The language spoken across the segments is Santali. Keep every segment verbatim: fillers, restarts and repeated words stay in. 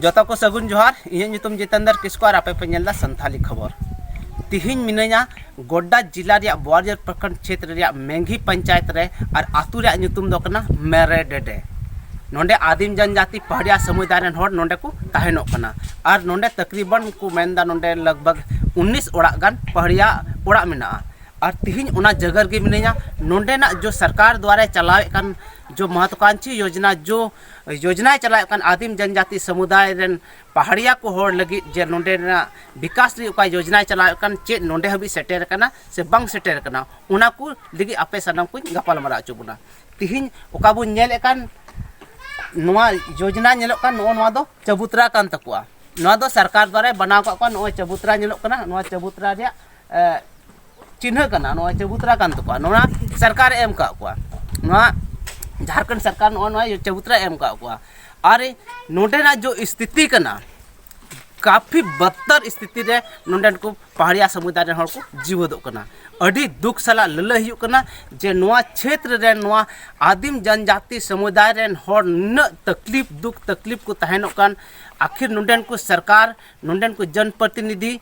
ᱡᱚᱛᱚ ᱠᱚ ᱥᱟᱹᱜᱩᱱ ᱡᱚᱦᱟᱨ᱾ ᱤᱧᱟᱹᱜ ᱧᱩᱛᱩᱢ ᱡᱤᱛᱮᱱᱫᱨ ᱠᱤᱥᱠᱩ ᱟᱨ ᱟᱯᱮ ᱯᱮ ᱧᱮᱞ ᱮᱫᱟ ᱥᱟᱱᱛᱷᱟᱞᱤ ᱠᱷᱚᱵᱚᱨ᱾ ᱛᱤᱦᱤᱧ ᱢᱤᱱᱟᱹᱧᱟ ᱜᱳᱰᱰᱟ ᱡᱤᱞᱟ ᱨᱮᱭᱟᱜ ᱵᱳᱣᱟᱨᱡᱚᱨ ᱯᱨᱚᱠᱷᱚᱸᱰ ᱠᱷᱮᱛᱨᱮ ᱨᱮᱭᱟᱜ ᱢᱮᱝᱜᱷᱤ ᱯᱚᱧᱪᱟᱭᱮᱛ ᱨᱮ᱾ ᱟᱨ ᱟᱹᱛᱩ ᱨᱮᱭᱟᱜ ᱧᱩᱛᱩᱢ ᱫᱚ ᱠᱟᱱᱟ ᱢᱮᱨᱮ ᱰᱮᱰᱮ᱾ ᱱᱚᱰᱮ ᱟᱹᱫᱤᱢ ᱡᱚᱱᱡᱟᱹᱛᱤ ᱯᱟᱦᱟᱲᱤᱭᱟ ᱥᱚᱢᱩᱫᱟᱭ ᱨᱮᱱ ᱦᱚᱲ ᱱᱚᱰᱮ ᱠᱚ ᱛᱟᱦᱮᱱᱚᱜ ᱠᱟᱱᱟ᱾ ᱟᱨ ᱱᱚᱰᱮ ᱛᱟᱠᱨᱤᱵᱟᱱ ᱠᱚ ᱢᱮᱱᱫᱟ ᱱᱚᱰᱮ ᱞᱟᱜᱽ ᱵᱷᱟᱜᱽ ᱩᱱᱤᱥ ᱚᱲᱟᱜ ᱜᱟᱱ ᱯᱟᱦᱟᱲᱤᱭᱟ ᱚᱲᱟᱜ ᱢᱮᱱᱟᱜᱼᱟ᱾ ᱟᱨ ᱛᱤᱦᱤᱧ ᱚᱱᱟ ᱡᱟᱭᱜᱟ ᱨᱮᱜᱮ ᱢᱤᱱᱟᱹᱧᱟ᱾ ᱱᱚᱰᱮᱱᱟᱜ ᱡᱚ ᱥᱚᱨᱠᱟᱨ ᱫᱣᱟᱨᱟᱭ ᱪᱟᱞᱟᱣᱮᱫ ᱠᱟᱱ ᱡᱚ ᱢᱚᱦᱚᱛᱣᱟᱠᱟᱝᱠᱷᱤ ᱭᱳᱡᱽᱱᱟ, ᱡᱚ ᱭᱳᱡᱽᱱᱟᱭ ᱪᱟᱞᱟᱣᱮᱫ ᱠᱟᱱ ᱟᱹᱫᱤᱢ ᱡᱚᱱᱡᱟᱹᱛᱤ ᱥᱚᱢᱩᱫᱟᱭ ᱨᱮᱱ ᱯᱟᱦᱟᱲᱤᱭᱟ ᱠᱚ ᱦᱚᱲ ᱞᱟᱹᱜᱤᱫ ᱡᱮ ᱱᱚᱰᱮᱱᱟᱜ ᱵᱤᱠᱟᱥ ᱨᱮ ᱚᱠᱟ ᱭᱳᱡᱽᱱᱟᱭ ᱪᱟᱞᱟᱣᱮᱫ ᱠᱟᱱ, ᱪᱮᱫ ᱱᱚᱰᱮ ᱦᱟᱹᱵᱤᱡ ᱥᱮᱴᱮᱨ ᱟᱠᱟᱱᱟ ᱥᱮ ᱵᱟᱝ ᱥᱮᱴᱮᱨ ᱟᱠᱟᱱᱟ, ᱚᱱᱟ ᱠᱚ ᱞᱟᱹᱜᱤᱫ ᱟᱯᱮ ᱥᱟᱱᱟᱢ ᱠᱚᱧ ᱜᱟᱯᱟᱞ ᱢᱟᱨᱟᱣ ᱦᱚᱪᱚ ᱵᱚᱱᱟ᱾ ᱛᱤᱦᱤᱧ ᱚᱠᱟ ᱵᱚᱱ ᱧᱮᱞᱮᱫ ᱠᱟᱱ ᱱᱚᱣᱟ ᱭᱳᱡᱽᱱᱟ ᱧᱮᱞᱚᱜ ᱠᱟᱱ, ᱱᱚᱜᱼᱚ ᱱᱚᱣᱟ ᱫᱚ ᱪᱟᱵᱩᱛᱨᱟ ᱠᱟᱱ ᱛᱟᱠᱚᱣᱟ᱾ ᱱᱚᱣᱟ ᱫᱚ ᱥᱚᱨᱠᱟᱨ ᱫᱣᱟᱨᱟᱭ ᱵᱮᱱᱟᱣ ᱟᱠᱟᱫ ᱠᱚᱣᱟ᱾ ᱱᱚᱜᱼᱚᱭ ᱪᱟᱵᱩᱛᱨᱟ ᱧᱮᱞᱚᱜ ᱠᱟᱱᱟ, ᱱᱚᱣᱟ ᱪᱟᱵᱩᱛᱨᱟ ᱨᱮᱭᱟᱜ, ᱮ, ᱪᱤᱱᱦᱟᱹ ᱠᱟᱱᱟ, ᱱᱚᱣᱟ ᱪᱟᱵᱩᱛᱨᱟ ᱠᱟᱱ ᱛᱟᱠᱚᱣᱟ᱾ ᱱᱚᱣᱟ ᱥᱚᱨᱠᱟᱨᱮ ᱮᱢ ᱟᱠᱟᱫ ᱠᱚᱣᱟ, ᱱᱚᱣᱟ ᱡᱷᱟᱲᱠᱷᱚᱸᱰ ᱥᱚᱨᱠᱟᱨ ᱱᱚᱜᱼᱚ ᱱᱚᱣᱟ ᱪᱟᱵᱩᱛᱨᱟ ᱮᱢ ᱟᱠᱟᱫ ᱠᱚᱣᱟ᱾ ᱟᱨ ᱱᱚᱰᱮᱱᱟᱜ ᱡᱚ ᱥᱛᱷᱤᱛᱤ ᱠᱟᱱᱟ, ᱠᱟᱯᱷᱤ ᱵᱚᱫᱛᱚᱨ ᱥᱛᱷᱤᱛᱤ ᱨᱮ ᱱᱚᱰᱮᱱ ᱠᱚ ᱯᱟᱦᱟᱲᱤᱭᱟ ᱥᱚᱢᱩᱫᱟᱭ ᱨᱮᱱ ᱦᱚᱲ ᱠᱚ ᱡᱤᱣᱮᱫᱚᱜ ᱠᱟᱱᱟ᱾ ᱟᱹᱰᱤ ᱫᱩᱠ ᱥᱟᱞᱟᱜ ᱞᱟᱹᱞᱟᱹᱭ ᱦᱩᱭᱩᱜ ᱠᱟᱱᱟ ᱡᱮ ᱱᱚᱣᱟ ᱪᱷᱮᱛᱨᱚ ᱨᱮ ᱱᱚᱣᱟ ᱟᱹᱫᱤᱢ ᱡᱚᱱᱡᱟᱹᱛᱤ ᱥᱚᱢᱩᱫᱟᱭ ᱨᱮᱱ ᱦᱚᱲ ᱱᱩᱱᱟᱹᱜ ᱛᱟᱠᱞᱤᱯ, ᱫᱩᱠ ᱛᱟᱠᱞᱤᱯ ᱠᱚ ᱛᱟᱦᱮᱱᱚᱜ ᱠᱟᱱ, ᱟᱠᱷᱤᱨ ᱱᱚᱰᱮᱱ ᱠᱚ ᱥᱚᱨᱠᱟᱨ, ᱱᱚᱰᱮᱱ ᱠᱚ ᱡᱚᱱᱯᱨᱚᱛᱤᱱᱤᱫᱷᱤ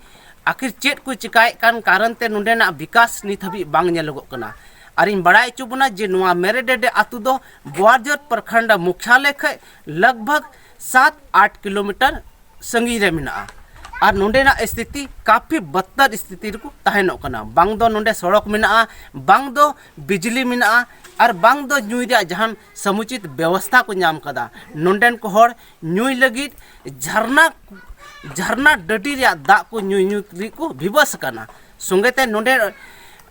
ᱟᱠᱷᱤᱨ ᱪᱮᱫ ᱠᱚ ᱪᱤᱠᱟᱭᱮᱫ ᱠᱟᱱ ᱠᱟᱨᱚᱱ ᱛᱮ ᱱᱚᱰᱮᱱᱟᱜ ᱵᱤᱠᱟᱥ ᱱᱤᱛ ᱦᱟᱹᱵᱤᱡ ᱵᱟᱝ ᱧᱮᱞᱚᱜᱚᱜ ᱠᱟᱱᱟ᱾ ᱟᱨᱤᱧ ᱵᱟᱲᱟᱭ ᱦᱚᱪᱚ ᱵᱚᱱᱟ ᱡᱮ ᱱᱚᱣᱟ ᱢᱮᱨᱮᱰᱮᱰᱮ ᱟᱹᱛᱩ ᱫᱚ ᱵᱳᱣᱟᱨᱡᱚᱨ ᱯᱨᱚᱠᱷᱚᱸᱰ ᱢᱩᱠᱷᱭᱟᱞᱚᱭ ᱠᱷᱚᱱ ᱞᱟᱜᱽ ᱵᱷᱟᱜᱽ ᱥᱟᱛ ᱟᱴ ᱠᱤᱞᱳᱢᱤᱴᱟᱨ ᱥᱟᱺᱜᱤᱧ ᱨᱮ ᱢᱮᱱᱟᱜᱼᱟ᱾ ᱟᱨ ᱱᱚᱰᱮᱱᱟᱜ ᱥᱛᱷᱤᱛᱤ ᱠᱟᱯᱷᱤ ᱵᱚᱫᱛᱚᱨ ᱥᱛᱷᱤᱛᱤ ᱨᱮᱠᱚ ᱛᱟᱦᱮᱱᱚᱜ ᱠᱟᱱᱟ᱾ ᱵᱟᱝ ᱫᱚ ᱱᱚᱰᱮ ᱥᱚᱲᱚᱠ ᱢᱮᱱᱟᱜᱼᱟ, ᱵᱟᱝ ᱫᱚ ᱵᱤᱡᱽᱞᱤ ᱢᱮᱱᱟᱜᱼᱟ, ᱟᱨ ᱵᱟᱝ ᱫᱚ ᱧᱩᱭ ᱨᱮᱭᱟᱜ ᱡᱟᱦᱟᱱ ᱥᱚᱢᱩᱪᱤᱛ ᱵᱮᱵᱚᱥᱛᱷᱟ ᱠᱚ ᱧᱟᱢ ᱠᱟᱫᱟ᱾ ᱱᱚᱰᱮᱱ ᱠᱚ ᱦᱚᱲ ᱧᱩᱭ ᱞᱟᱹᱜᱤᱫ ᱡᱷᱟᱨᱱᱟ, ᱡᱷᱟᱨᱱᱟ ᱰᱟᱹᱰᱤ ᱨᱮᱭᱟᱜ ᱫᱟᱜ ᱠᱚ ᱧᱩ, ᱧᱩ ᱨᱮᱠᱚ ᱵᱤᱵᱟᱹᱥ ᱟᱠᱟᱱᱟ᱾ ᱥᱚᱸᱜᱮ ᱛᱮ ᱱᱚᱰᱮ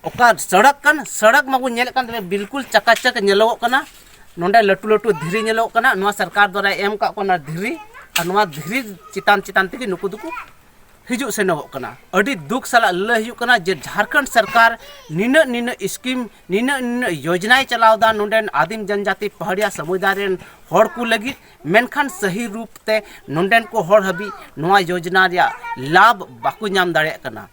ᱚᱠᱟ ᱥᱚᱲᱚᱠ ᱠᱟᱱ, ᱥᱚᱲᱚᱠ ᱢᱟᱵᱚᱱ ᱧᱮᱞᱮᱫ ᱠᱟᱱ ᱛᱟᱦᱮᱸ, ᱵᱤᱞᱠᱩᱞ ᱪᱟᱠᱟᱪᱟᱠ ᱧᱮᱞᱚᱜᱚᱜ ᱠᱟᱱᱟ᱾ ᱱᱚᱰᱮ ᱞᱟᱹᱴᱩ ᱞᱟᱹᱴᱩ ᱫᱷᱤᱨᱤ ᱧᱮᱞᱚᱜᱚᱜ ᱠᱟᱱᱟ᱾ ᱱᱚᱣᱟ ᱥᱚᱨᱠᱟᱨ ᱫᱣᱟᱨᱟᱭ ᱮᱢ ᱟᱠᱟᱫ ᱠᱚᱣᱟ ᱚᱱᱟ ᱫᱷᱤᱨᱤ, ᱟᱨ ᱱᱚᱣᱟ ᱫᱷᱤᱨᱤ ᱪᱮᱛᱟᱱ ᱪᱮᱛᱟᱱ ᱛᱮᱜᱮ ᱱᱩᱠᱩ ᱫᱚᱠᱚ ᱦᱤᱡᱩᱜ ᱥᱮᱱᱚᱜᱚᱜ ᱠᱟᱱᱟ᱾ ᱟᱹᱰᱤ ᱫᱩᱠ ᱥᱟᱞᱟᱜ ᱞᱟᱹᱭ ᱦᱩᱭᱩᱜ ᱠᱟᱱᱟ ᱡᱮ ᱡᱷᱟᱲᱠᱷᱚᱸᱰ ᱥᱚᱨᱠᱟᱨ ᱱᱤᱱᱟᱹᱜ ᱱᱤᱱᱟᱹᱜ ᱥᱠᱤᱢ, ᱱᱤᱱᱟᱹᱜ ᱱᱤᱱᱟᱹᱜ ᱭᱳᱡᱽᱱᱟᱭ ᱪᱟᱞᱟᱣ ᱮᱫᱟ ᱱᱚᱰᱮᱱ ᱟᱹᱫᱤᱢ ᱡᱚᱱᱡᱟᱹᱛᱤ ᱯᱟᱦᱟᱲᱤᱭᱟ ᱥᱚᱢᱩᱫᱟᱭ ᱨᱮᱱ ᱦᱚᱲ ᱠᱚ ᱞᱟᱹᱜᱤᱫ, ᱢᱮᱱᱠᱷᱟᱱ ᱥᱟᱹᱦᱤ ᱨᱩᱯ ᱛᱮ ᱱᱚᱰᱮᱱ ᱠᱚ ᱦᱚᱲ ᱦᱟᱹᱵᱤᱡ ᱱᱚᱣᱟ ᱭᱳᱡᱽᱱᱟ ᱨᱮᱭᱟᱜ ᱞᱟᱵᱷ ᱵᱟᱠᱚ ᱧᱟᱢ ᱫᱟᱲᱮᱭᱟᱜ ᱠᱟᱱᱟ᱾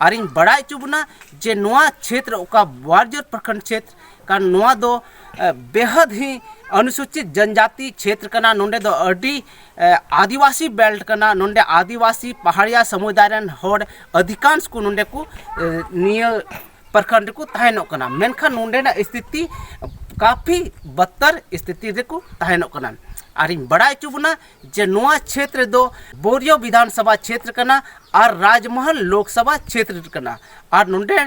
ᱟᱨᱤᱧ ᱵᱟᱲᱟᱭ ᱦᱚᱪᱚ ᱵᱚᱱᱟ ᱡᱮ ᱱᱚᱣᱟ ᱪᱷᱮᱛᱨᱚ ᱚᱠᱟ ᱵᱚᱣᱟᱨᱡᱚᱨ ᱯᱨᱚᱠᱷᱚᱸᱰ ᱪᱷᱮᱛᱨᱚ ᱠᱟᱱ, ᱱᱚᱣᱟ ᱫᱚ ᱮ, ᱵᱮᱦᱟᱫ ᱦᱤ ᱚᱱᱩᱥᱩᱪᱤᱛ ᱡᱚᱱᱡᱟᱛᱤ ᱪᱷᱮᱛᱨᱚ ᱠᱟᱱᱟ᱾ ᱱᱚᱰᱮ ᱫᱚ ᱟᱹᱰᱤ ᱮ, ᱟᱹᱫᱤᱵᱟᱹᱥᱤ belt ᱠᱟᱱᱟ᱾ ᱱᱚᱰᱮ ᱟᱹᱫᱤᱵᱟᱹᱥᱤ ᱯᱟᱦᱟᱲᱤᱭᱟ ᱥᱚᱢᱩᱫᱟᱭ ᱨᱮᱱ ᱦᱚᱲ ᱚᱫᱷᱤᱠᱟᱝᱥ ᱠᱚ ᱱᱚᱰᱮ ᱠᱚ ᱮ, ᱱᱤᱭᱟᱹ ᱯᱨᱚᱠᱷᱚᱸᱰ ᱨᱮᱠᱚ ᱛᱟᱦᱮᱱᱚᱜ ᱠᱟᱱᱟ᱾ ᱢᱮᱱᱠᱷᱟᱱ ᱱᱚᱰᱮᱱᱟᱜ ᱥᱛᱷᱤᱛᱤ ᱠᱟᱯᱷᱤ ᱵᱚᱫᱛᱚᱨ ᱥᱛᱷᱤᱛᱤ ᱨᱮᱠᱚ ᱛᱟᱦᱮᱱᱚᱜ ᱠᱟᱱᱟ᱾ ᱟᱨᱤᱧ ᱵᱟᱲᱟᱭ ᱦᱚᱪᱚ ᱵᱚᱱᱟ ᱡᱮ ᱱᱚᱣᱟ ᱪᱷᱮᱛᱨᱚ ᱫᱚ ᱵᱳᱨᱤᱭᱚ ᱵᱤᱫᱷᱟᱱ ᱥᱚᱵᱷᱟ ᱪᱷᱮᱛᱨᱚ ᱠᱟᱱᱟ ᱟᱨ ᱨᱟᱡᱽᱢᱚᱦᱚᱞ ᱞᱳᱠ ᱥᱚᱵᱷᱟ ᱪᱷᱮᱛᱨᱚ ᱠᱟᱱᱟ᱾ ᱟᱨ ᱱᱚᱰᱮ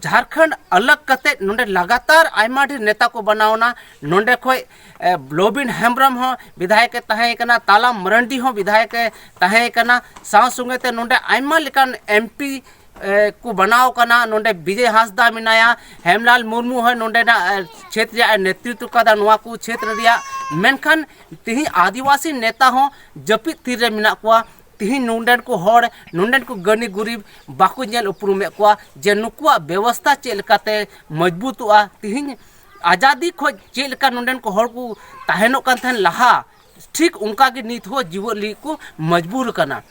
ᱡᱷᱟᱨᱠᱷᱚᱸᱰ ᱟᱞᱟᱜᱽ ᱠᱟᱛᱮ ᱱᱚᱰᱮ ᱞᱟᱜᱟᱛᱟᱨ ᱟᱭᱢᱟ ᱰᱷᱮᱨ ᱱᱮᱛᱟ ᱠᱚ ᱵᱮᱱᱟᱣ ᱮᱱᱟ᱾ ᱱᱚᱰᱮ ᱠᱷᱚᱡ ᱮ, ᱞᱚᱵᱤᱱ ᱦᱮᱢᱵᱨᱚᱢ ᱦᱚᱸ ᱵᱤᱫᱷᱟᱭᱚᱠ ᱮ ᱛᱟᱦᱮᱸ ᱠᱟᱱᱟ, ᱛᱟᱞᱟᱢ ᱢᱟᱨᱟᱱᱰᱤ ᱦᱚᱸ ᱵᱤᱫᱷᱟᱭᱚᱠ ᱮ ᱛᱟᱦᱮᱸ ᱠᱟᱱᱟ᱾ ᱥᱟᱶ ᱥᱚᱸᱜᱮ ᱛᱮ ᱱᱚᱰᱮ ᱟᱭᱢᱟ ᱞᱮᱠᱟᱱ ᱮᱢ ᱯᱤ ᱮ, ᱠᱚ ᱵᱮᱱᱟᱣ ᱠᱟᱱᱟ᱾ ᱱᱚᱰᱮ ᱵᱤᱡᱚᱭ ᱦᱟᱸᱥᱫᱟ ᱢᱮᱱᱟᱭᱟ, ᱦᱮᱢᱞᱟᱞ ᱢᱩᱨᱢᱩ ᱦᱚᱸ ᱱᱚᱰᱮᱱᱟᱜ ᱮ, ᱪᱷᱮᱛ ᱨᱮᱭᱟᱜ ᱮ ᱱᱮᱛᱨᱤᱛᱣ ᱠᱟᱫᱟ ᱱᱚᱣᱟ ᱠᱚ ᱪᱷᱮᱛ ᱨᱮᱭᱟᱜ᱾ ᱢᱮᱱᱠᱷᱟᱱ ᱛᱤᱦᱤᱧ ᱟᱹᱫᱤᱵᱟᱹᱥᱤ ᱱᱮᱛᱟ ᱦᱚᱸ ᱡᱟᱹᱯᱤᱫ ᱛᱷᱤᱨ ᱨᱮ ᱢᱮᱱᱟᱜ ᱠᱚᱣᱟ᱾ ᱛᱤᱦᱤᱧ ᱱᱚᱰᱮᱱ ᱠᱚ ᱦᱚᱲ, ᱱᱚᱰᱮᱱ ᱠᱚ ᱜᱟᱹᱱᱤ ᱜᱩᱨᱤᱵ ᱵᱟᱠᱚ ᱧᱮᱞ ᱩᱯᱨᱩᱢᱮᱫ ᱠᱚᱣᱟ ᱡᱮ ᱱᱩᱠᱩᱣᱟᱜ ᱵᱮᱵᱚᱥᱛᱷᱟ ᱪᱮᱫ ᱞᱮᱠᱟᱛᱮ ᱢᱚᱡᱽᱵᱩᱛᱚᱜᱼᱟ᱾ ᱛᱤᱦᱤᱧ ᱟᱡᱟᱫᱤ ᱠᱷᱚᱡ ᱪᱮᱫ ᱞᱮᱠᱟ ᱱᱚᱰᱮᱱ ᱠᱚ ᱦᱚᱲ ᱠᱚ ᱛᱟᱦᱮᱱᱚᱜ ᱠᱟᱱ ᱛᱟᱦᱮᱱ ᱞᱟᱦᱟ, ᱴᱷᱤᱠ ᱚᱱᱠᱟ ᱜᱮ ᱱᱤᱛ ᱦᱚᱸ ᱡᱤᱣᱮᱫ ᱞᱟᱹᱜᱤᱫ ᱠᱚ ᱢᱚᱡᱽᱵᱩᱨ ᱠᱟᱱᱟ᱾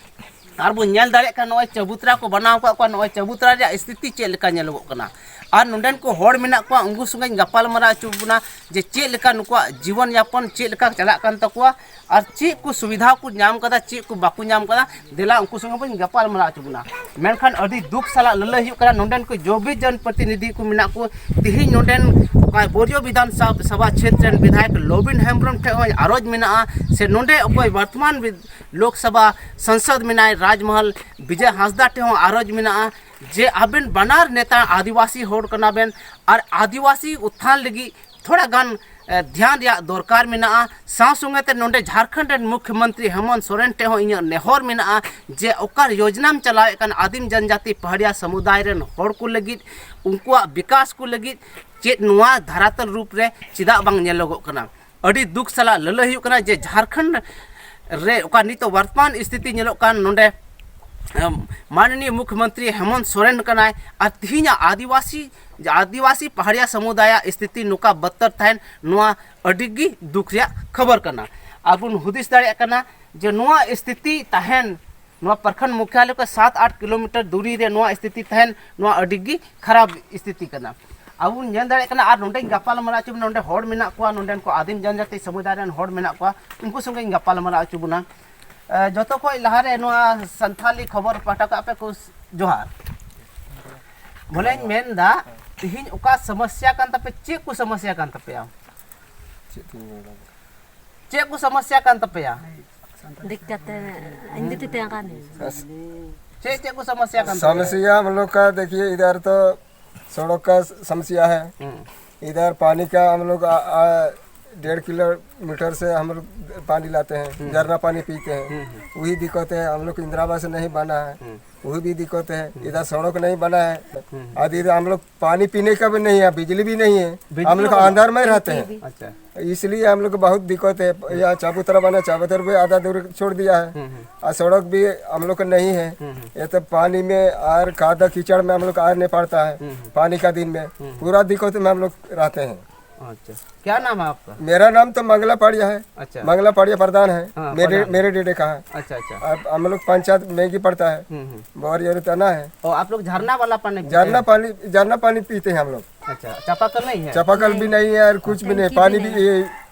ᱟᱨ ᱵᱚᱱ ᱧᱮᱞ ᱫᱟᱲᱮᱭᱟᱜ ᱠᱟᱱᱟ, ᱱᱚᱜᱼᱚᱭ ᱪᱟᱵᱩᱛᱨᱟ ᱠᱚ ᱵᱮᱱᱟᱣ ᱟᱠᱟᱫ ᱠᱚᱣᱟ, ᱱᱚᱜᱼᱚᱭ ᱪᱟᱵᱩᱛᱨᱟ ᱨᱮᱭᱟᱜ ᱥᱛᱷᱤᱛᱤ ᱪᱮᱫ ᱞᱮᱠᱟ ᱧᱮᱞᱚᱜᱚᱜ ᱠᱟᱱᱟ᱾ ᱟᱨ ᱱᱚᱰᱮᱱ ᱠᱚ ᱦᱚᱲ ᱢᱮᱱᱟᱜ ᱠᱚᱣᱟ, ᱩᱱᱠᱩ ᱥᱚᱸᱜᱮᱧ ᱜᱟᱯᱟᱞ ᱢᱟᱨᱟᱣ ᱦᱚᱪᱚ ᱵᱚᱱᱟ ᱡᱮ ᱪᱮᱫ ᱞᱮᱠᱟ ᱱᱩᱠᱩᱣᱟᱜ ᱡᱤᱵᱚᱱ ᱭᱟᱯᱚᱱ ᱪᱮᱫ ᱞᱮᱠᱟ ᱪᱟᱞᱟᱜ ᱠᱟᱱ ᱛᱟᱠᱚᱣᱟ ᱟᱨ ᱪᱮᱫ ᱠᱚ ᱥᱩᱵᱤᱫᱷᱟ ᱠᱚ ᱧᱟᱢ ᱠᱟᱫᱟ, ᱪᱮᱫ ᱠᱚ ᱵᱟᱠᱚ ᱧᱟᱢ ᱠᱟᱫᱟ᱾ ᱫᱮᱞᱟ ᱩᱱᱠᱩ ᱥᱚᱸᱜᱮ ᱵᱚᱱ ᱜᱟᱯᱟᱞ ᱢᱟᱨᱟᱣ ᱦᱚᱪᱚ ᱵᱚᱱᱟ᱾ ᱢᱮᱱᱠᱷᱟᱱ ᱟᱹᱰᱤ ᱫᱩᱠ ᱥᱟᱞᱟᱜ ᱞᱟᱹᱞᱟᱹᱭ ᱦᱩᱭᱩᱜ ᱠᱟᱱᱟ, ᱱᱚᱰᱮᱱ ᱠᱚ ᱡᱚᱵᱤ ᱡᱚᱱ ᱯᱨᱚᱛᱤᱱᱤᱫᱷᱤ ᱠᱚ ᱢᱮᱱᱟᱜ ᱠᱚ, ᱛᱤᱦᱤᱧ ᱱᱚᱰᱮᱱ ᱚᱠᱟ ᱵᱳᱨᱤᱭᱚ ᱵᱤᱫᱷᱟᱱ ᱥᱟᱵ-, ᱥᱚᱵᱷᱟ ᱪᱷᱮᱛᱨᱚ ᱨᱮᱱ ᱵᱤᱫᱷᱟᱭᱚᱠ ᱞᱚᱵᱤᱱ ᱦᱮᱢᱵᱨᱚᱢ ᱴᱷᱮᱱ ᱦᱚᱸ ᱟᱨᱚᱡᱽ ᱢᱮᱱᱟᱜᱼᱟ, ᱥᱮ ᱱᱚᱰᱮ ᱚᱠᱚᱭ ᱵᱚᱨᱛᱚᱢᱟᱱ ᱵᱤᱫ-, ᱞᱳᱠᱥᱚᱵᱷᱟ ᱥᱟᱝᱥᱚᱫ ᱢᱮᱱᱟᱭ ᱨᱟᱡᱽᱢᱚᱦᱚᱞ ᱵᱤᱡᱚᱭ ᱦᱟᱸᱥᱫᱟ ᱴᱷᱮᱱ ᱦᱚᱸ ᱟᱨᱚᱡᱽ ᱢᱮᱱᱟᱜᱼᱟ ᱡᱮ ᱟᱵᱮᱱ ᱵᱟᱱᱟᱨ ᱱᱮᱛᱟ ᱟᱹᱫᱤᱵᱟᱹᱥᱤ ᱦᱚᱲ ᱠᱟᱱᱟ ᱵᱮᱱ ᱟᱨ ᱟᱹᱫᱤᱵᱟᱹᱥᱤ ᱩᱛᱛᱷᱟᱱ ᱞᱟᱹᱜᱤᱫ ᱛᱷᱚᱲᱟ ᱜᱟᱱ, ᱮ, ᱫᱷᱮᱭᱟᱱ ᱨᱮᱭᱟᱜ ᱫᱚᱨᱠᱟᱨ ᱢᱮᱱᱟᱜᱼᱟ᱾ ᱥᱟᱶ ᱥᱚᱸᱜᱮ ᱛᱮ ᱱᱚᱰᱮ ᱡᱷᱟᱲᱠᱷᱚᱸᱰ ᱨᱮᱱ ᱢᱩᱠᱷᱭᱚᱢᱚᱱᱛᱨᱤ ᱦᱮᱢᱚᱱᱛ ᱥᱚᱨᱮᱱ ᱴᱷᱮᱱ ᱦᱚᱸ ᱤᱧᱟᱹᱜ ᱱᱮᱦᱚᱨ ᱢᱮᱱᱟᱜᱼᱟ ᱡᱮ ᱚᱠᱟ ᱭᱳᱡᱽᱱᱟᱢ ᱪᱟᱞᱟᱣᱮᱫ ᱠᱟᱱ ᱟᱹᱫᱤᱢ ᱡᱚᱱᱡᱟᱛᱤ ᱯᱟᱦᱟᱲᱤᱭᱟ ᱥᱚᱢᱩᱫᱟᱭ ᱨᱮᱱ ᱦᱚᱲ ᱠᱚ ᱞᱟᱹᱜᱤᱫ, ᱩᱱᱠᱩᱣᱟᱜ ᱵᱤᱠᱟᱥ ᱠᱚ ᱞᱟᱹᱜᱤᱫ ᱪᱮᱫ ᱱᱚᱣᱟ ᱫᱷᱟᱨᱟᱛᱚᱞ ᱨᱩᱯ ᱨᱮ ᱪᱮᱫᱟᱜ ᱵᱟᱝ ᱧᱮᱞᱚᱜᱚᱜ ᱠᱟᱱᱟ? ᱟᱹᱰᱤ ᱫᱩᱠ ᱥᱟᱞᱟᱜ ᱞᱟᱹᱞᱟᱹᱭ ᱦᱩᱭᱩᱜ ᱠᱟᱱᱟ ᱡᱮ ᱡᱷᱟᱲᱠᱷᱚᱸᱰ ᱨᱮ ᱚᱠᱟ ᱱᱤᱛᱚᱜ ᱵᱚᱨᱛᱚᱢᱟᱱ ᱥᱛᱷᱤᱛᱤ ᱧᱮᱞᱚᱜ ᱠᱟᱱ, ᱱᱚᱰᱮ, ᱮᱢ, ᱢᱟᱱᱱᱤᱭᱚ ᱢᱩᱠᱷᱭᱚᱢᱚᱱᱛᱨᱤ ᱦᱮᱢᱚᱱᱛ ᱥᱚᱨᱮᱱ ᱠᱟᱱᱟᱭ ᱟᱨ ᱛᱤᱦᱤᱧᱟᱜ ᱟᱹᱫᱤᱵᱟᱹᱥᱤ, ᱟᱹᱫᱤᱵᱟᱹᱥᱤ ᱯᱟᱦᱟᱲᱤᱭᱟ ᱥᱚᱢᱩᱫᱟᱭᱟᱜ ᱥᱛᱷᱤᱛᱤ ᱱᱚᱝᱠᱟ ᱵᱚᱫᱛᱚᱨ ᱛᱟᱦᱮᱱ, ᱱᱚᱣᱟ ᱟᱹᱰᱤ ᱜᱮ ᱫᱩᱠ ᱨᱮᱭᱟᱜ ᱠᱷᱚᱵᱚᱨ ᱠᱟᱱᱟ᱾ ᱟᱨ ᱵᱚᱱ ᱦᱩᱫᱤᱥ ᱫᱟᱲᱮᱭᱟᱜ ᱠᱟᱱᱟ ᱡᱮ ᱱᱚᱣᱟ ᱥᱛᱷᱤᱛᱤ ᱛᱟᱦᱮᱱ ᱱᱚᱣᱟ ᱯᱨᱚᱠᱷᱚᱸᱰ ᱢᱩᱠᱷᱭᱟᱞᱚᱭ ᱠᱷᱚᱱ ᱥᱟᱛ ᱟᱴ ᱠᱤᱞᱳᱢᱤᱴᱟᱨ ᱫᱩᱨᱤ ᱨᱮ ᱱᱚᱣᱟ ᱥᱛᱷᱤᱛᱤ ᱛᱟᱦᱮᱱ, ᱱᱚᱣᱟ ᱟᱹᱰᱤ ᱜᱮ ᱠᱷᱟᱨᱟᱯ ᱥᱛᱷᱤᱛᱤ ᱠᱟᱱᱟ᱾ ᱟᱵᱚ ᱵᱚᱱ ᱧᱮᱞ ᱫᱟᱲᱮᱭᱟᱜ ᱠᱟᱱᱟ, ᱟᱨ ᱱᱚᱰᱮᱧ ᱜᱟᱯᱟᱞ ᱢᱟᱨᱟᱣ ᱦᱚᱪᱚ ᱵᱚᱱᱟ, ᱱᱚᱰᱮᱱ ᱠᱚ ᱟᱹᱫᱤᱢ ᱡᱚᱱᱡᱟᱹᱛᱤ ᱥᱚᱢᱩᱫᱟᱭ ᱨᱮᱱ ᱦᱚᱲ ᱢᱮᱱᱟᱜ ᱠᱚᱣᱟ, ᱩᱱᱠᱩ ᱥᱚᱸᱜᱮᱧ ᱜᱟᱯᱟᱞ ᱢᱟᱨᱟᱣ ᱦᱚᱪᱚ ᱵᱚᱱᱟ᱾ ᱮ, ᱡᱚᱛᱚ ᱠᱷᱚᱱ ᱞᱟᱦᱟᱨᱮ ᱱᱚᱣᱟ ᱥᱟᱱᱛᱷᱟᱞᱤ ᱠᱷᱚᱵᱚᱨ ᱯᱟᱦᱴᱟ ᱠᱷᱚᱱ ᱟᱯᱮ ᱠᱚ ᱡᱚᱦᱟᱨ᱾ ᱵᱚᱞᱮᱧ ᱢᱮᱱᱫᱟ, ᱛᱤᱦᱤᱧ ᱚᱠᱟ ᱥᱚᱢᱚᱥᱥᱟ ᱠᱟᱱ ᱛᱟᱯᱮ, ᱪᱮᱫ ᱠᱚ ᱥᱚᱢᱚᱥᱥᱟ ᱠᱟᱱ ᱛᱟᱯᱮᱭᱟ? ᱪᱮᱫ ᱠᱚ ᱥᱚᱢᱚᱥᱥᱟ ᱠᱟᱱ ᱛᱟᱯᱮᱭᱟ? ᱫᱤᱠᱠᱟᱛ ᱤᱧ ᱫᱤᱫᱤ ᱛᱮ ᱠᱟᱱ᱾ ᱪᱮᱫ ᱪᱮᱫ ᱠᱚ ᱥᱚᱢᱚᱥᱥᱟ ᱠᱟᱱ ᱛᱟᱯᱮᱭᱟ? समस्या हम लोग का, देखिए, इधर तो सड़क का समस्या है। हम्म। इधर पानी का हम लोग आ, आ, डेढ़ किलोमीटर से हम लोग पानी लाते हैं, हम्म। झरना पानी पीते हैं। हम्म, हम्म। वही दिक्कत है, हम लोग को इंदिरा आवास नहीं बना है, हम्म। वही भी दिक्कत है। हम्म। इधर सड़क नहीं बना है, हम्म। और इधर हम लोग पानी पीने का भी नहीं है, बिजली भी नहीं है, बिजली हम लोग का नहीं। अंधार में रहते हैं। अच्छा। इसलिए हम लोग को बहुत दिक्कत है। यहाँ चबूतरा बना, चबूतरा भी आधा दूर छोड़ दिया है। हम्म, हम्म। और सड़क भी हम लोग को नहीं है। हम्म, हम्म। ये तो पानी में और कादा कीचड़ में हम लोग को आना पड़ता है। हम्म, हम्म। पानी का दिन में हम्म। पूरा दिक्कत में हम लोग रहते हैं। अच्छा, क्या नाम है आपका? मेरा नाम तो मंगला पाड़िया है। अच्छा। मंगला पाड़िया प्रधान है। हाँ, मेरे, प्रधान। मेरे डेडे का है। अच्छा, अच्छा। अब हम लोग पंचायत मेगी पड़ता है। हम्म, हम्म। बौरिया थाना है। ओ, आप लोग झरना वाला पानी पीते झरना हैं? पानी, झरना पानी पीते हैं हम लोग। अच्छा, चापाकल नहीं है? चापाकल भी नहीं है और कुछ भी नहीं, टंकी भी पानी भी, नहीं। ये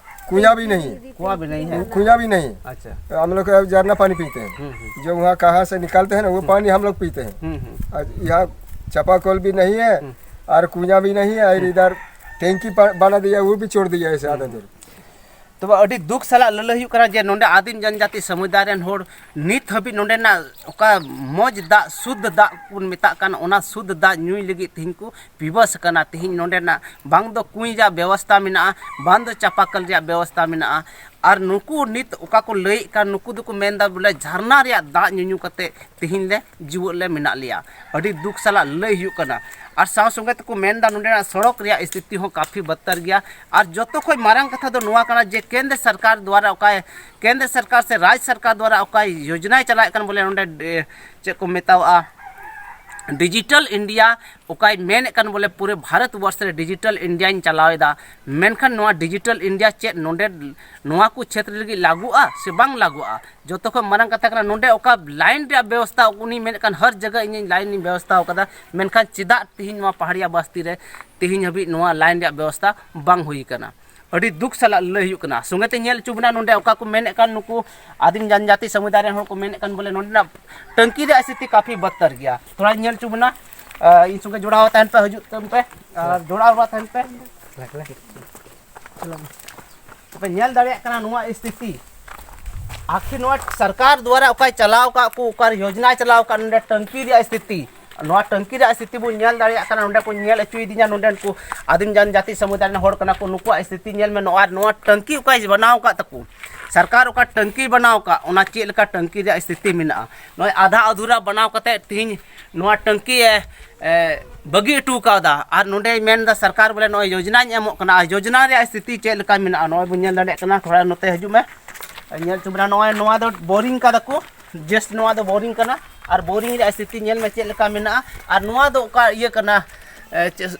कुआं भी नहीं है। कुआं भी नहीं है? कुआं भी नहीं। अच्छा। तो हम लोग अब झरना पानी पीते हैं। हम्म, हम्म। जो वहाँ कहाँ से निकालते हैं ना, वो हम्म। पानी हम लोग पीते हैं। हम्म, हम्म। और यहाँ चापाकल भी नहीं है हम्म। और कुआं भी नहीं है, और हम्म। इधर टैंकी पा-, बना दिया, वो भी छोड़ दिया ऐसे आधा हम्म। दूर। ᱛᱚᱵᱮ ᱟᱹᱰᱤ ᱫᱩᱠ ᱥᱟᱞᱟᱜ ᱞᱟᱹᱞᱟᱹᱭ ᱦᱩᱭᱩᱜ ᱠᱟᱱᱟ ᱡᱮ ᱱᱚᱰᱮ ᱟᱹᱫᱤᱢ ᱡᱚᱱᱡᱟᱹᱛᱤ ᱥᱚᱢᱩᱫᱟᱭ ᱨᱮᱱ ᱦᱚᱲ ᱱᱤᱛ ᱦᱟᱹᱵᱤᱡ ᱱᱚᱰᱮᱱᱟᱜ ᱚᱠᱟ ᱢᱚᱡᱽ ᱫᱟᱜ, ᱥᱩᱫᱽᱫᱷ ᱫᱟᱜ ᱵᱚᱱ ᱢᱮᱛᱟᱜ ᱠᱟᱱ, ᱚᱱᱟ ᱥᱩᱫᱽᱫᱷ ᱫᱟᱜ ᱧᱩᱭ ᱞᱟᱹᱜᱤᱫ ᱛᱮᱦᱮᱧ ᱠᱚ ᱵᱤᱵᱟᱹᱥ ᱟᱠᱟᱱᱟ᱾ ᱛᱮᱦᱮᱧ ᱱᱚᱰᱮᱱᱟᱜ ᱵᱟᱝ ᱫᱚ ᱠᱩᱧ ᱨᱮᱭᱟᱜ ᱵᱮᱵᱚᱥᱛᱷᱟ ᱢᱮᱱᱟᱜᱼᱟ, ᱵᱟᱝ ᱫᱚ ᱪᱟᱯᱟᱠᱚᱞ ᱨᱮᱭᱟᱜ ᱵᱮᱵᱚᱥᱛᱷᱟ ᱢᱮᱱᱟᱜᱼᱟ᱾ ᱟᱨ ᱱᱩᱠᱩ ᱱᱤᱛ ᱚᱠᱟ ᱠᱚ ᱞᱟᱹᱭᱮᱫ ᱠᱟᱱ, ᱱᱩᱠᱩ ᱫᱚᱠᱚ ᱢᱮᱱᱫᱟ ᱵᱚᱞᱮ ᱡᱷᱟᱨᱱᱟ ᱨᱮᱭᱟᱜ ᱫᱟᱜ ᱧᱩᱧᱩ ᱠᱟᱛᱮ ᱛᱮᱦᱮᱧ ᱞᱮ ᱡᱤᱣᱮᱫ ᱞᱮ ᱢᱮᱱᱟᱜ ᱞᱮᱭᱟ᱾ ᱟᱹᱰᱤ ᱫᱩᱠ ᱥᱟᱞᱟᱜ ᱞᱟᱹᱭ ᱦᱩᱭᱩᱜ ᱠᱟᱱᱟ᱾ ᱟᱨ ᱥᱟᱶ ᱥᱚᱸᱜᱮ ᱛᱮᱠᱚ ᱢᱮᱱᱫᱟ ᱱᱚᱰᱮᱱᱟᱜ ᱥᱚᱲᱚᱠ ᱨᱮᱭᱟᱜ ᱥᱛᱷᱤᱛᱤ ᱦᱚᱸ ᱠᱟᱯᱷᱤ ᱵᱚᱫᱛᱚᱨ ᱜᱮᱭᱟ᱾ ᱟᱨ ᱡᱚᱛᱚ ᱠᱷᱚᱱ ᱢᱟᱨᱟᱝ ᱠᱟᱛᱷᱟ ᱫᱚ ᱱᱚᱣᱟ ᱠᱟᱱᱟ ᱡᱮ ᱠᱮᱱᱫᱨᱚ ᱥᱚᱨᱠᱟᱨ ᱫᱣᱟᱨᱟ ᱚᱠᱟ, ᱠᱮᱱᱫᱨᱚ ᱥᱚᱨᱠᱟᱨ ᱥᱮ ᱨᱟᱡᱽ ᱥᱚᱨᱠᱟᱨ ᱫᱣᱟᱨᱟ ᱚᱠᱟ ᱭᱳᱡᱚᱱᱟᱭ ᱪᱟᱞᱟᱜ ᱠᱟᱱ, ᱵᱚᱞᱮ ᱱᱚᱰᱮ, ᱮ, ᱪᱮᱫ ᱠᱚ ᱢᱮᱛᱟᱣᱟᱜᱼᱟ, ᱰᱤᱡᱤᱴᱟᱞ ᱤᱱᱰᱤᱭᱟ ᱚᱠᱟᱭ ᱢᱮᱱᱮᱫ ᱠᱟᱱ, ᱵᱚᱞᱮ ᱯᱩᱨᱟᱹ ᱵᱷᱟᱨᱚᱛ ᱵᱚᱨᱥ ᱨᱮ ᱰᱤᱡᱤᱴᱟᱞ ᱤᱱᱰᱤᱭᱟᱧ ᱪᱟᱞᱟᱣ ᱮᱫᱟ, ᱢᱮᱱᱠᱷᱟᱱ ᱱᱚᱣᱟ ᱰᱤᱡᱤᱴᱟᱞ ᱤᱱᱰᱤᱭᱟ ᱪᱮᱫ ᱱᱚᱰᱮ ᱱᱚᱣᱟ ᱠᱚ ᱪᱷᱮᱛᱨᱚ ᱞᱟᱹᱜᱤᱫ ᱞᱟᱹᱜᱩᱜᱼᱟ ᱥᱮ ᱵᱟᱝ ᱞᱟᱹᱜᱩᱜᱼᱟ? ᱡᱚᱛᱚ ᱠᱷᱚᱱ ᱢᱟᱨᱟᱝ ᱠᱟᱛᱷᱟ ᱠᱟᱱᱟ, ᱱᱚᱰᱮ ᱚᱠᱟ ᱞᱟᱭᱤᱱ ᱨᱮᱭᱟᱜ ᱵᱮᱵᱚᱥᱛᱷᱟ, ᱩᱱᱤ ᱢᱮᱱᱮᱫ ᱠᱟᱱ ᱦᱟᱨ ᱡᱟᱭᱜᱟ ᱤᱧᱤᱧ ᱞᱟᱭᱤᱱ ᱤᱧ ᱵᱮᱵᱚᱥᱛᱷᱟ ᱟᱠᱟᱫᱟ, ᱢᱮᱱᱠᱷᱟᱱ ᱪᱮᱫᱟᱜ ᱛᱤᱦᱤᱧ ᱱᱚᱣᱟ ᱯᱟᱦᱟᱲᱤᱭᱟ ᱵᱟᱥᱛᱤ ᱨᱮ ᱛᱤᱦᱤᱧ ᱦᱟᱹᱵᱤᱡ ᱱᱚᱣᱟ ᱞᱟᱭᱤᱱ ᱨᱮᱭᱟᱜ ᱵᱮᱵᱚᱥᱛᱷᱟ ᱵᱟᱝ ᱦᱩᱭ ᱟᱠᱟᱱᱟ? ᱟᱹᱰᱤ ᱫᱩᱠ ᱥᱟᱞᱟᱜ ᱞᱟᱹᱭ ᱦᱩᱭᱩᱜ ᱠᱟᱱᱟ᱾ ᱥᱚᱸᱜᱮ ᱛᱮ ᱧᱮᱞ ᱦᱚᱪᱚ ᱵᱚᱱᱟ, ᱱᱚᱰᱮ ᱚᱠᱟ ᱠᱚ ᱢᱮᱱᱮᱫ ᱠᱟᱱ, ᱱᱩᱠᱩ ᱟᱹᱫᱤᱢ ᱡᱟᱱᱡᱟᱛᱤ ᱥᱚᱢᱩᱫᱟᱭ ᱨᱮᱱ ᱦᱚᱲ ᱠᱚ ᱢᱮᱱᱮᱫ ᱠᱟᱱ, ᱵᱚᱞᱮ ᱱᱚᱰᱮᱱᱟᱜ ᱴᱟᱹᱝᱠᱤ ᱨᱮᱭᱟᱜ ᱥᱛᱷᱤᱛᱤ ᱠᱟᱯᱷᱤ ᱵᱚᱫᱛᱚᱨ ᱜᱮᱭᱟ᱾ ᱛᱷᱚᱲᱟ ᱧᱮᱞ ᱦᱚᱪᱚ ᱵᱚᱱᱟ, ᱟᱨ ᱤᱧ ᱥᱚᱸᱜᱮ ᱡᱚᱲᱟᱣ ᱛᱟᱦᱮᱱ ᱯᱮ, ᱦᱤᱡᱩᱜ ᱛᱟᱵᱚᱱ ᱯᱮ, ᱟᱨ ᱡᱚᱲᱟᱣ ᱨᱮ ᱛᱟᱦᱮᱱ ᱯᱮ᱾ ᱟᱯᱮ ᱧᱮᱞ ᱫᱟᱲᱮᱭᱟᱜ ᱠᱟᱱᱟ ᱱᱚᱣᱟ ᱥᱛᱷᱤᱛᱤ, ᱟᱠᱷᱤᱨ ᱱᱚᱣᱟ ᱥᱚᱨᱠᱟᱨ ᱫᱣᱟᱨᱟ ᱚᱠᱟᱭ ᱪᱟᱞᱟᱣ ᱟᱠᱟᱫ ᱠᱚ, ᱚᱠᱟᱨᱮ ᱭᱳᱡᱽᱱᱟᱭ ᱪᱟᱞᱟᱣ ᱟᱠᱟᱫ, ᱱᱚᱰᱮ ᱴᱟᱹᱝᱠᱤ ᱨᱮᱭᱟᱜ ᱥᱛᱷᱤᱛᱤ, ᱱᱚᱣᱟ ᱴᱟᱹᱝᱠᱤ ᱨᱮᱭᱟᱜ ᱥᱛᱷᱤᱛᱤ ᱵᱚᱱ ᱧᱮᱞ ᱫᱟᱲᱮᱭᱟᱜ ᱠᱟᱱᱟ᱾ ᱱᱚᱰᱮ ᱠᱚ ᱧᱮᱞ ᱦᱚᱪᱚᱭᱮᱫᱤᱧᱟ, ᱱᱚᱰᱮᱱ ᱠᱚ ᱟᱹᱫᱤᱢ ᱡᱟᱱᱡᱟᱛᱤ ᱥᱚᱢᱩᱫᱟᱭ ᱨᱮᱱ ᱦᱚᱲ ᱠᱟᱱᱟ ᱠᱚ, ᱱᱩᱠᱩᱣᱟᱜ ᱥᱛᱷᱤᱛᱤ ᱧᱮᱞ ᱢᱮ᱾ ᱱᱚᱣᱟ, ᱱᱚᱣᱟ ᱴᱟᱹᱝᱠᱤ ᱚᱠᱟᱭ ᱵᱮᱱᱟᱣ ᱟᱠᱟᱫ ᱛᱟᱠᱚ, ᱥᱚᱨᱠᱟᱨ ᱚᱠᱟ ᱴᱟᱹᱝᱠᱤ ᱵᱮᱱᱟᱣ ᱟᱠᱟᱫ, ᱚᱱᱟ ᱪᱮᱫ ᱞᱮᱠᱟ ᱴᱟᱹᱝᱠᱤ ᱨᱮᱭᱟᱜ ᱥᱛᱷᱤᱛᱤ ᱢᱮᱱᱟᱜᱼᱟ? ᱱᱚᱜᱼᱚᱭ ᱟᱫᱷᱟ ᱟᱫᱷᱩᱨᱟ ᱵᱮᱱᱟᱣ ᱠᱟᱛᱮ ᱛᱤᱦᱤᱧ ᱱᱚᱣᱟ ᱴᱟᱹᱝᱠᱤ ᱮ, ᱮ, ᱵᱟᱹᱜᱤ ᱦᱚᱴᱚ ᱠᱟᱣᱫᱟ᱾ ᱟᱨ ᱱᱚᱰᱮᱭ ᱢᱮᱱᱫᱟ ᱥᱚᱨᱠᱟᱨ, ᱵᱚᱞᱮ ᱱᱚᱜᱼᱚᱭ ᱭᱳᱡᱽᱱᱟᱧ ᱮᱢᱚᱜ ᱠᱟᱱᱟ, ᱟᱨ ᱭᱳᱡᱽᱱᱟ ᱨᱮᱭᱟᱜ ᱥᱛᱷᱤᱛᱤ ᱪᱮᱫ ᱞᱮᱠᱟ ᱢᱮᱱᱟᱜᱼᱟ? ᱱᱚᱜᱼᱚᱭ ᱵᱚᱱ ᱧᱮᱞ ᱫᱟᱲᱮᱭᱟᱜ ᱠᱟᱱᱟ, ᱛᱷᱚᱲᱟ ᱱᱚᱛᱮ ᱦᱤᱡᱩᱜ ᱢᱮ, ᱧᱮᱞ ᱦᱚᱪᱚ ᱵᱚᱱᱟ᱾ ᱱᱚᱜᱼᱚᱭ ᱱᱚᱣᱟ ᱫᱚ ᱵᱳᱨᱤᱝ ᱠᱟᱫᱟ ᱠᱚ, ᱡᱟᱥᱴ ᱱᱚᱣᱟ ᱫᱚ ᱵᱳᱨᱤᱝ ᱠᱟᱱᱟ, ᱟᱨ ᱵᱳᱨᱤᱝ ᱨᱮᱭᱟᱜ ᱥᱛᱷᱤᱛᱤ ᱧᱮᱞ ᱢᱮ ᱪᱮᱫ ᱞᱮᱠᱟ ᱢᱮᱱᱟᱜᱼᱟ, ᱟᱨ ᱱᱚᱣᱟ ᱫᱚ ᱚᱠᱟ ᱤᱭᱟᱹ ᱠᱟᱱᱟ, ᱮ, ᱪᱮ-,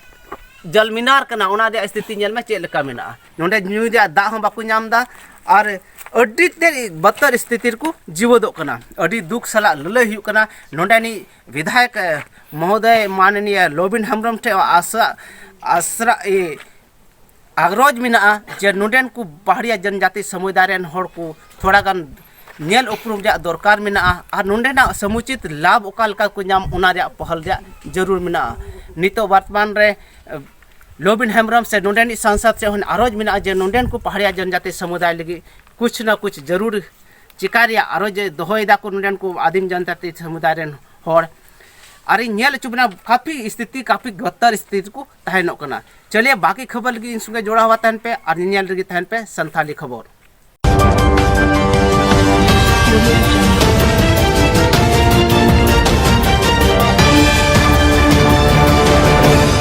ᱡᱚᱞ ᱢᱤᱱᱟᱨ ᱠᱟᱱᱟ, ᱚᱱᱟ ᱨᱮᱭᱟᱜ ᱥᱛᱷᱤᱛᱤ ᱧᱮᱞ ᱢᱮ ᱪᱮᱫ ᱞᱮᱠᱟ ᱢᱮᱱᱟᱜᱼᱟ᱾ ᱱᱚᱰᱮ ᱧᱩᱭ ᱨᱮᱭᱟᱜ ᱫᱟᱜ ᱦᱚᱸ ᱵᱟᱠᱚ ᱧᱟᱢ ᱮᱫᱟ, ᱟᱨ ᱟᱹᱰᱤ ᱛᱮᱫ ᱵᱚᱛᱚᱨ ᱥᱛᱷᱤᱛᱤ ᱨᱮᱠᱚ ᱡᱤᱣᱮᱫᱚᱜ ᱠᱟᱱᱟ᱾ ᱟᱹᱰᱤ ᱫᱩᱠ ᱥᱟᱞᱟᱜ ᱞᱟᱹᱞᱟᱹᱭ ᱦᱩᱭᱩᱜ ᱠᱟᱱᱟ᱾ ᱱᱚᱰᱮᱱᱤᱡ ᱵᱤᱫᱷᱟᱭᱚᱠ, ᱮ, ᱢᱚᱦᱳᱫᱚᱭ ᱢᱟᱱᱱᱤᱭᱟ ᱞᱚᱵᱤᱱ ᱦᱮᱢᱵᱨᱚᱢ ᱴᱷᱮᱱ ᱟᱥᱟ, ᱟᱥᱨᱟ, ᱮ, ᱟᱜᱽᱨᱚᱡᱽ ᱢᱮᱱᱟᱜᱼᱟ ᱡᱮ ᱱᱚᱰᱮᱱ ᱠᱚ ᱯᱟᱦᱟᱲᱤᱭᱟ ᱡᱚᱱᱡᱟᱛᱤ ᱥᱚᱢᱩᱫᱟᱭ ᱨᱮᱱ ᱦᱚᱲ ᱠᱚ ᱛᱷᱚᱲᱟ ᱜᱟᱱ ᱧᱮᱞ ᱩᱯᱨᱩᱢ ᱨᱮᱭᱟᱜ ᱫᱚᱨᱠᱟᱨ ᱢᱮᱱᱟᱜᱼᱟ, ᱟᱨ ᱱᱚᱰᱮᱱᱟᱜ ᱥᱚᱢᱩᱪᱤᱛ ᱞᱟᱵᱷ ᱚᱠᱟ ᱞᱮᱠᱟ ᱠᱚ ᱧᱟᱢ, ᱚᱱᱟ ᱨᱮᱭᱟᱜ ᱯᱚᱦᱚᱞ ᱨᱮᱭᱟᱜ ᱡᱟᱹᱨᱩᱲ ᱢᱮᱱᱟᱜᱼᱟ᱾ ᱱᱤᱛᱚᱜ ᱵᱚᱨᱛᱚᱢᱟᱱ ᱨᱮ, ᱮ, ᱞᱚᱵᱤᱱ ᱦᱮᱢᱵᱨᱚᱢ ᱥᱮ ᱱᱚᱰᱮᱱᱤᱡ ᱥᱟᱝᱥᱚᱫ ᱥᱮ ᱦᱚᱸ ᱟᱨᱚᱡᱽ ᱢᱮᱱᱟᱜᱼᱟ ᱡᱮ ᱱᱚᱰᱮᱱ ᱠᱚ ᱯᱟᱦᱟᱲᱤᱭᱟ ᱡᱚᱱᱡᱟᱛᱤ ᱥᱚᱢᱩᱫᱟᱭ ᱞᱟᱹᱜᱤᱫ ᱠᱩᱪᱷ ᱱᱟ ᱠᱩᱪᱷ ᱡᱟᱹᱨᱩᱲ ᱪᱤᱠᱟ ᱨᱮᱭᱟᱜ ᱟᱨᱚᱡᱽ ᱫᱚᱦᱚᱭᱮᱫᱟ ᱠᱚ ᱱᱚᱰᱮᱱ ᱠᱚ ᱟᱹᱫᱤᱢ ᱡᱚᱱᱡᱟᱛᱤ ᱥᱚᱢᱩᱫᱟᱭ ᱨᱮᱱ ᱦᱚᱲ᱾ ᱟᱨᱤᱧ ᱧᱮᱞ ᱦᱚᱪᱚ ᱵᱚᱱᱟ, ᱠᱟᱯᱷᱤ ᱥᱛᱷᱤᱛᱤ, ᱠᱟᱯᱷᱤ ᱵᱚᱛᱛᱚᱨ ᱥᱛᱷᱤᱛᱤ ᱨᱮᱠᱚ ᱛᱟᱦᱮᱱᱚᱜ ᱠᱟᱱᱟ᱾ ᱪᱚᱞᱤᱭᱮ, ᱵᱟᱠᱤ ᱠᱷᱚᱵᱚᱨ ᱞᱟᱹᱜᱤᱫ ᱤᱧ ᱥᱚᱸᱜᱮ ᱡᱚᱲᱟᱣ ᱛᱟᱦᱮᱱ ᱯᱮ ᱟᱨ ᱧᱮᱧᱮᱞ ᱨᱮᱜᱮ ᱛᱟᱦᱮᱱ ᱯᱮ ᱥᱟᱱᱛᱷᱟᱞᱤ ᱠᱷᱚᱵᱚᱨ᱾